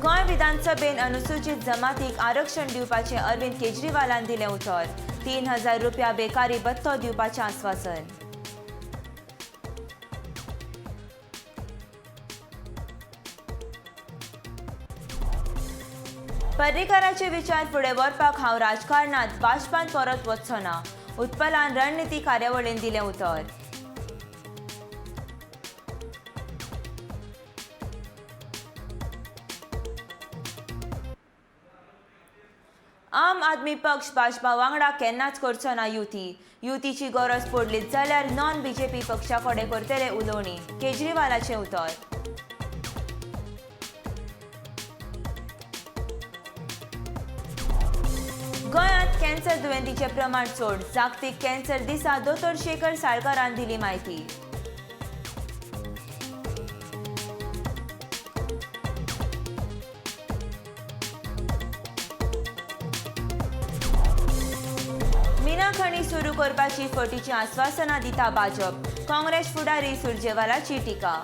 गोंय विधानसभेन अनुसूचित जमातीक आरक्षण दिवपाचें अरविंद केजरीवालान दिलें उतर. 3000 रुपया बेकारी भत्तो दिवपाचें आस्वासन. पर्रीकाराचे विचार फुडें व्हरपाक हांव राजकारणांत भाजपान परत वचचो ना. उत्पलान रणनिती कार्यावळीन दिलें उतर. आम आदमी पक्ष भाजपा वांगडा केन्नाच करचो ना युती. युतीची गरज पडलीच जाल्यार नॉन बीजेपी पक्षा कडेन करतले उलोवणी. केजरीवालाचें उतर. गोंयांत कॅन्सर दुयेंतीचें प्रमाण चड. जागतीक कॅन्सर दिसा दोतोर शेखर साळकारान दिली म्हायती. मिना खणी सुरू करपाची फटीचीं आस्वासनां दिता भाजप. काँग्रेस फुडारी सुरजेवालाची टिका.